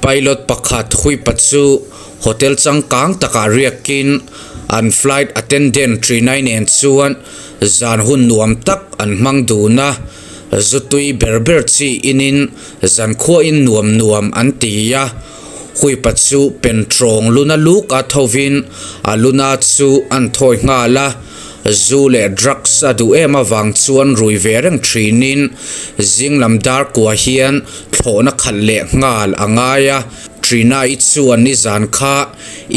Pilot pakhat Huipa chu hotel changkang takah riakin an flight attendant Trinai nen chuan zan hun nuam tak an hmang dun a, zu tui ber ber chi inin zankhuain nuam nuam an ti a. Huipa chu pentrawng luna luk a thovin a luna chu an thawi nghal a, zu leh drugs a duh em avang chuan rui ve reng thinin zing lam dar kua hian thlawhna khalh leh nghal a ngai a. Trina-i chuan nizan kha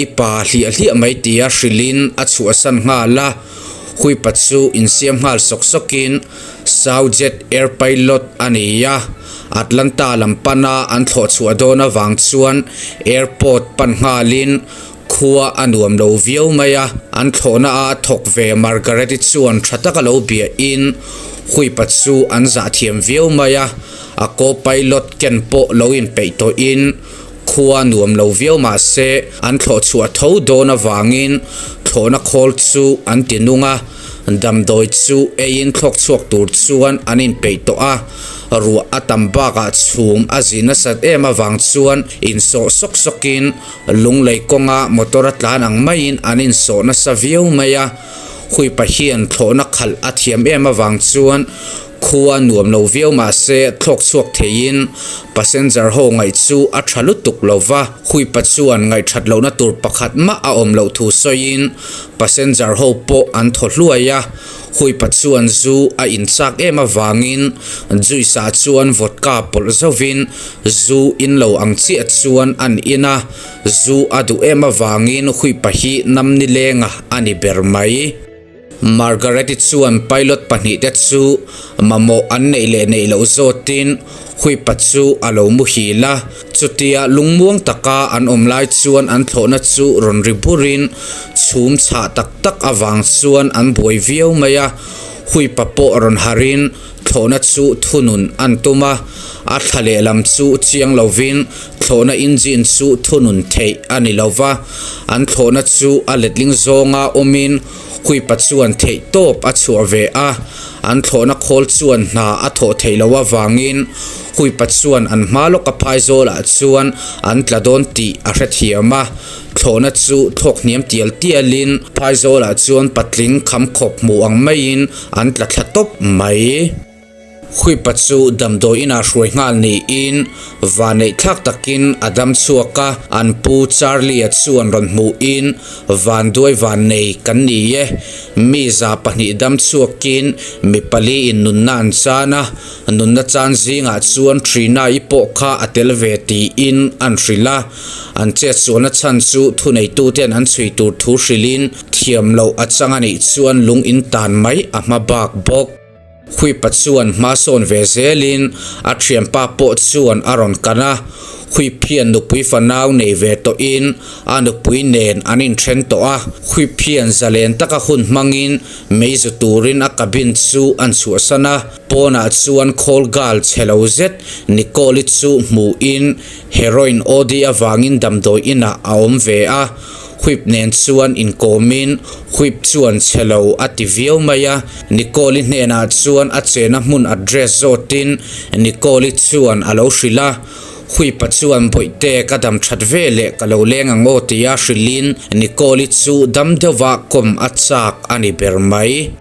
i pa hliah hliah mai tia hrilhin a chhuahsan nghal a, Huipa chu insiam nghal sawk sawkin Southjet Air pilot a ni a, Atlanta lam pana an thlawh chhuah dawn avang chuan airport pan nghalin khua a nuam lo viau mai a. An thlawhna a thawk ve Margaret-i chuan tha taka lo biahin Huipa chu an zah thiam viau mai a, a co-pilot ken pawh lo inpeih tawhin khua nuam lo viau mah se an thlawh chhuah tho dawn avangin thlawhna khawl chu an ti nung a. Damdawi chu eiin thlawk chhuak tur chuan an inpeih tawh a, ruah a tam bakah chhum a zi nasat em avang chuan insawh sawk sawkin lunglei kawnga motor a tlan ang maiin an insawh nasa viau mai a. Huipa hian thlawhna khalh a thiam em avang chuan Khua nuam lo viau mah se thlawk chhuak theiin passenger ho ngaih chu a tha lutuk lo va, Huipa chuan ngaihthat lohna tur pakhat mah a awm loh thu sawiin passenger ho pawh an thaw hluai a, Huipa chuan zu a inchak em avangin juice ah chuan vodka pawlh zovin zu in lo ang chiah chuan an in a, zu a duh em avangin Huipa hi namni lenga a ni ber mai. Margaret-i chuan pilot pahnihte chu mamawh an neih leh neih loh zawtin Huipa chu a lo muhil a. Chutia lungmuang taka an awm lai chuan an thlawhna chu rawn ri burin chhum chhah tak tak avang chuan an buai viau mai a. Huipa pawh rawn harin thlawhna chu thunun an tum a, a thla lehlam chu chiang lovin thlawhna engine chu thunun theih a ni lo va, an thlawhna chu a letling zawnga awmin Huipa chuan theih tawp a chhuah ve a, an thlawhna khawl chuan hna a thawh theih loh avangin Huipa chuan an hma lawka phaizawlah chuan an tla dawn tih a hrethiam a. Thlawhna chu thlawk hniam tial tialin phaizawlah chuan patling kham khawp hmu ang maiin an tla thla tawp mai. Huipa chu damdawi inah hruai nghal niin vanneih thlak takin a dam chhuak a, an pu Charlie-a chuan rawn hmuhin vanduai vannei kan ni e, mi 200 dam chhuakin mi paliin nunna an chan a, nunna chan zingah chuan Trina-i pawh kha a tel ve tiin an hrilh a. An chetsualna chhan chu thuneituten an chhui tur thu hrilhin thiam loh a chang a nih chuan lung in tan mai a hma bak bawk. Huipa chuan hma sawn ve zelin a thianpa pawh chuan a rawn kan a, Huip hian nupui fanau nei ve tawhin a nupui nen an inthen tawh a, Huip hian zalen taka hun hmangin meizu turin a cabin chu an chhuahsan a, pawnah chuan call girl chhe lo zet Nicole-i chu hmuhin Heroin OD avangin damdawi inah a awm ve a, Whip nen chuan inkawmin Whip chuan chhe lo a ti viau mai a. Nicole-i hnenah chuan a chena hmun address zawtin Nicole-i chuan a lo hrilh a. Whip-a chuan Bawihte ka dam that ve leh ka lo leng ang aw tia hrilhin Nicole-i chu dam deuhva kawm a chak a ni ber mai.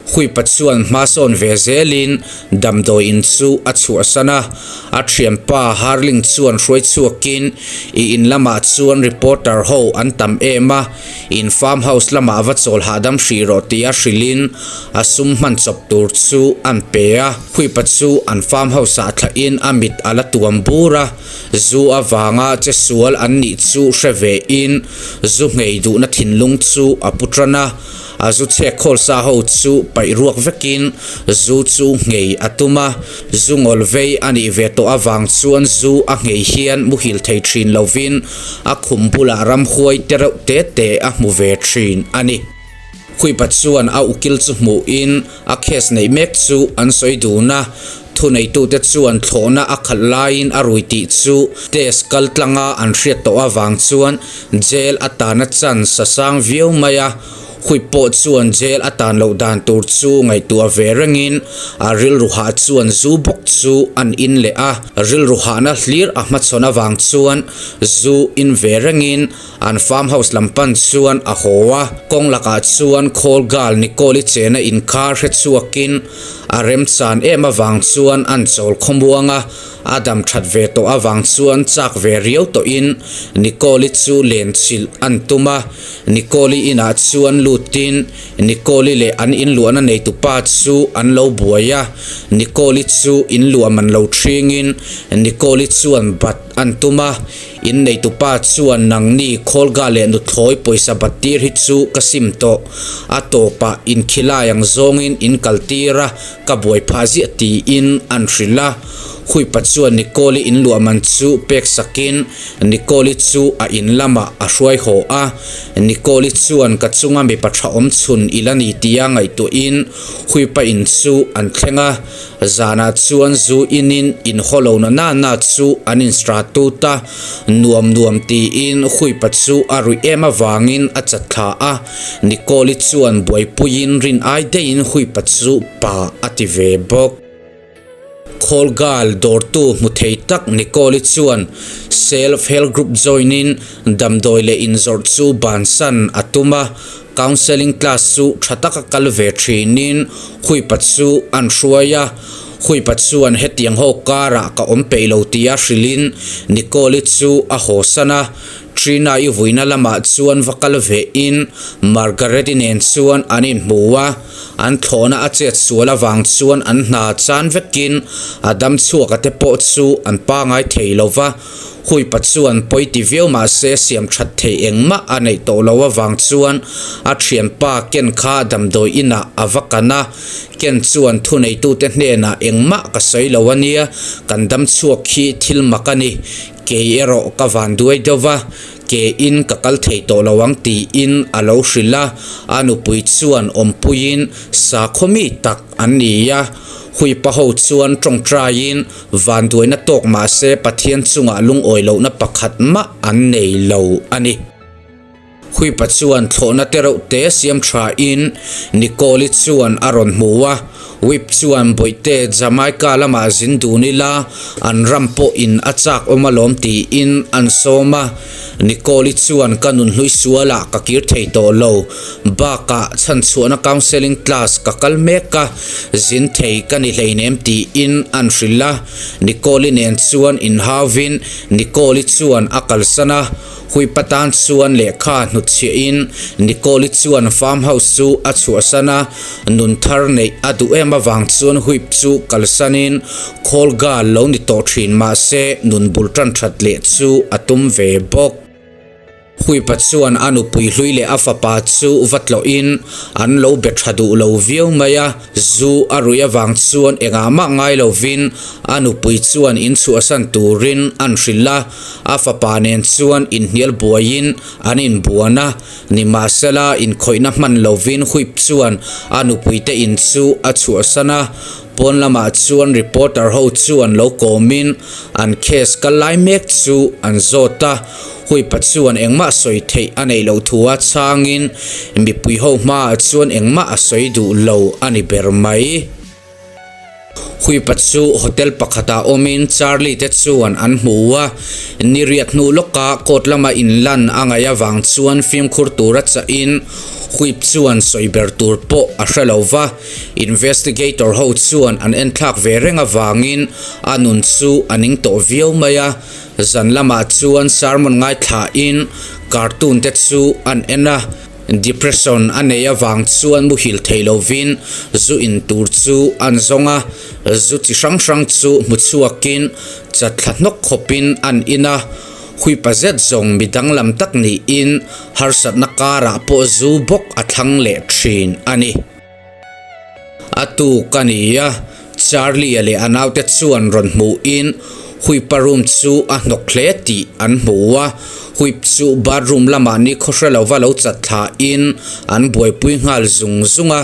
Huipa chuan hma sawn ve zelin damdawi in chu a chhuahsan a, a thianpa Harling chuan hruai chhuakin i in lamah chuan reporter ho an tam em a, in farm house lamah va chawl hahdam hrih rawh tia hrilhin a sum hman chawp tur chu an pe a. Huipa chu an farm house ah thlahin a mit a la tuam bur a, zu avanga che sual an nih chu hre vein zu nghei duhna thinlung chu a pu tan a. A zu chhek khawl sa ho chu paih ruak vekin zu chu nghei a tum a, zu ngawl vei a nih ve tawh avang chuan zu a nghei hian muhil thei thin lovin a khum bulah ramhuai te reuh te te a hmu ve thin a ni. Huipa chuan a ukil chu hmuhin a case neih mek chu an sawi dun a, thuneitute chuan thlawhna a khalh laiin a rui tih chu test kal tlanga an hriat tawh avang chuan jail a tana chance a sang viau mai a. Huip pawh chuan jail a tan loh dan tur chu ngaihtuah ve rengin a rilru hah chuan zu bawk chu an in leh a. Rilru hahna hlir a hmachhawn avang chuan zu in ve rengin an farm house lam pan chuan a haw a. Kawng lakah chuan call girl Nicole-i chena inkar hre chhuakin a remchan em avang chuan an chawl khawmuang a. A dam that ve tawh avang chuan chak ve riau tawhin Nicole-i chu len chilh an tum a. Nicole-i inah chuan lutin Nicole-i leh an inluahna neitupa chu an lo buai a. Nicole-i chu inluah man lo thringin Nicole-i chuan bat an tum a. In neitupa chuan nangni Kawlga leh nuthlawi pawisa bat tir hi chu ka sim tawh. A tawpah inkhilai ang zawngin in kal tir a. Ka buai phah ziah tiin an hrilh a, Huipa chuan Nicole-i inluah man chu pek sakin Nicole-i chu a in lamah a hruai haw a. Nicole-i chuan ka chunga mipa tha awm chhun i la ni tia ngaihtuahin Huipa in chu an thleng a, zanah chuan zu inin inhaw lo na na na chu an instratut a, nuam nuam tiin Huipa chu a ruih em avangin a chat thla a. Nicole-i chuan buaipuiin rin ai deihin Huipa chu pa a ti ve bawk. Call girl dawrtu hmu thei tak Nicole-i chuan self help group join-in damdawi leh inzawrh chu bansan a tum a, counselling class chu tha taka kal ve thinin Huipa chu an hruai a. Huipa chuan hetiang ho karah ka awm peih lo tia hrilhin Nicole-i chu a hawsan a. Trina i vuina lamah chuan va kal ve in Margaret-i nen chuan an inhmu a, an thlawhna a chet sual avang chuan an hna chan vekin a dam chhuak a te pawh chu an pangai thei lo va, Huipa chuan pawi ti viau mah se siam that thei engmah a neih tawh lo avang chuan a thianpa Ken kha damdawi inah a va kan a, Ken chuan thuneitute hnenah engmah ka sawi lo a nia, kan dam chhuak hi thil mak a ni. Kei erawh ka van duai deuh va, ke in ka kal thei tawh lo ang tiin a lo hrilh a, a nupui chuan awmpuiin sakhaw mi tak an ni a, Huipa ho chuan tawngtaiin vanduaina tawk mahse Pathian chungah lungawi lohna pakhat mah an nei lo a ni. Huipa chuan thlawhna te reuh te siam tha in Nicole-i chuan a rawn hmu a, Whip chuan Bawihte Jamaica lamah zin dun ila an ram pawh in a chak awm alawm tiin an sawm a, Nicole-i chuan ka nunhlui sualah ka kir thei tawh lo, bakah chhanchhuahna counselling class ka kal mek a, zin thei ka ni hleinem tiin an hrilh a, Nicole-i nen chuan inhauvin Nicole-i chuan a kalsan a. Huipa tan chuan lehkha hnutchhiahin Nicole-i chuan farm house chu a chhuahsan a, nun thar neih a duh em avang chuan Huip chu kalsanin Kawlga lo ni tawh thin mahse nun bul tan that leh chu a tum ve bawk. Huipa chuan a nupui hlui leh a fapa chu va tlawhin an lo be tha duh lo viau mai a, zu a ruih avang chuan engah mah ngai lovin a nupui chuan inchhuahsan turin an hrilh a. A fapa nen chuan inhnial buaiin an inbuan a, nimahsela inkhawihna hman lovin Whip chuan a nupuite in chu a chhuahsan a, pawn lamah chuan reporter ho chuan lo kawmin an case kal lai mek chu an zawt a, Whip-a chuan engmah sawi theih a neih loh thu a chhangin mipui ho hmaah chuan engmah a sawi duh lo a ni ber mai. Huipa chu hotel pakhatah awmin Charlie te chuan an hmu a, ni riat hnu lawka court lama inlan a ngaih avang chuan fimkhur tura chahin Huip chuan sawi ber tur pawh a hre lo va, investigator ho chuan an enthlak ve reng avangin a nun chu a ning tawh viau mai a, zan lamah chuan sermon ngaithlain cartoon te chu an en a. Depression a nei avang chuan muhil thei lovin zu in tur chu an zawng a, zu chi hrang hrang chu hmu chhuakin chatthla hnawk khawpin an in a, huipa zet zawng mi danglam tak niin harsatna karah pawh zu bawk a thlang leh thin a ni. A tuk a ni a, Charlie-a leh a naute chuan rawn hmuhin Huipa room chu a hnawk hle tih an hmu a, Huip chu bathroom lamah ni khawhre lova lo chat thlain an buaipui nghal zung zung a,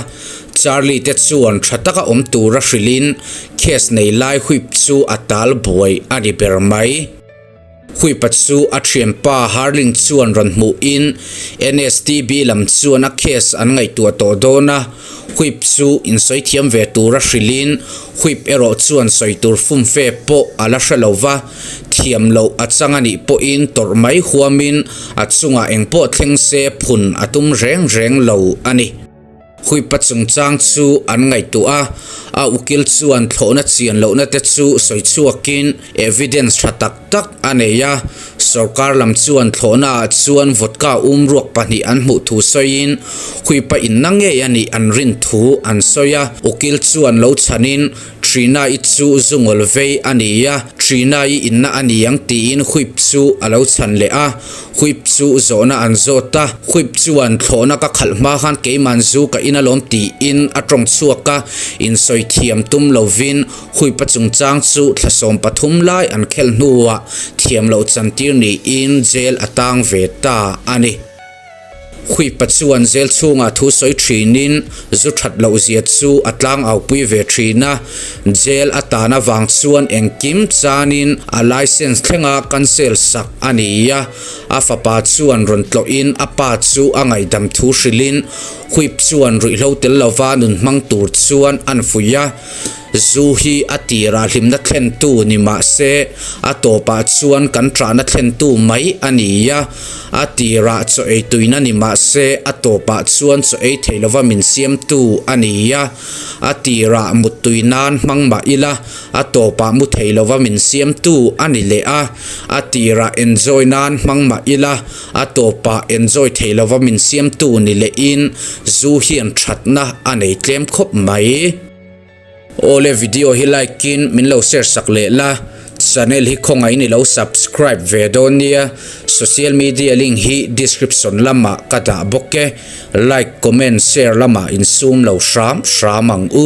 Charlie te chuan tha taka awm tura hrilhin case nei lai Huip chu a tal buai a ni ber mai. Huipa chu a thianpa Harling chuan rawn hmuhin NSTB lam chuan a case an ngaihtuah tawh dawn a, Huip chu insawi thiam ve tura hrilhin Huip erawh chuan sawi tur fumfe pawh a la hre lo va, thiam loh a chang a nih pawhin tawrh mai huamin a chungah engpawh thleng se phun a tum reng reng lo a ni. Huipa chungchang chu an ngaihtuah a, a ukil chuan thlawhna chian lohna te chu sawi chhuakin evidence tha tak tak a nei a, sorkar lam chuan thlawhnaah chuan vodka um ruak pahnih an hmuh thu sawiin Huipa inna ngei a nih an rin thu an sawi a, ukil chuan lo chhanin Trina-i chu zungawl vei a ni a, Trina-i inna a ni ang tiin Huip chu a lo chhan leh a, Huip chu zawhna an zawt a, Huip chuan thlawhna ka khalh hma khan keiman zu ka in alawm tiin a tawng chhuak a, insawi thiam tum lovin Huipa chungchang chu thla 13 lai an khel hnuah thiam loh chantir niin jail a tang ve ta a ni. Huipa chuan zel chhungah thu sawi thinin zu that loh zia chu a tlang au pui ve thin a, jail a tan avang chuan engkim chanin a licence thlenga cancel sak a ni a, a fapa chuan rawn tlawhin a pa chu a ngaihdam thu hrilhin Huip chuan ruihhlo tel lova nun hmang tur chuan an fuih a. Zu hi a tirah hlimna thlentu ni mah se, a tawpah chuan kan ṭahna thlentu mai a ni a. A tirah chaw ei tuina ni mah se, a tawpah chuan chaw ei thei lova min siamtu a ni a. A tirah muttui nan hmang mah ila, a tawpah mu thei lova min siamtu a ni leh a. A tirah enjoy nan hmang mah ila, a tawpah enjoy thei lova min siamtu ni lehin zu hian ṭhatna a nei tlem khawp mai. Awle video hi like in min lo share sak leh la, channel hi khawngaih in i lo subscribe ve dawn nia, social media link hi description lamah ka dah bawk e, like comment share lamah insum lo hram hram ang u.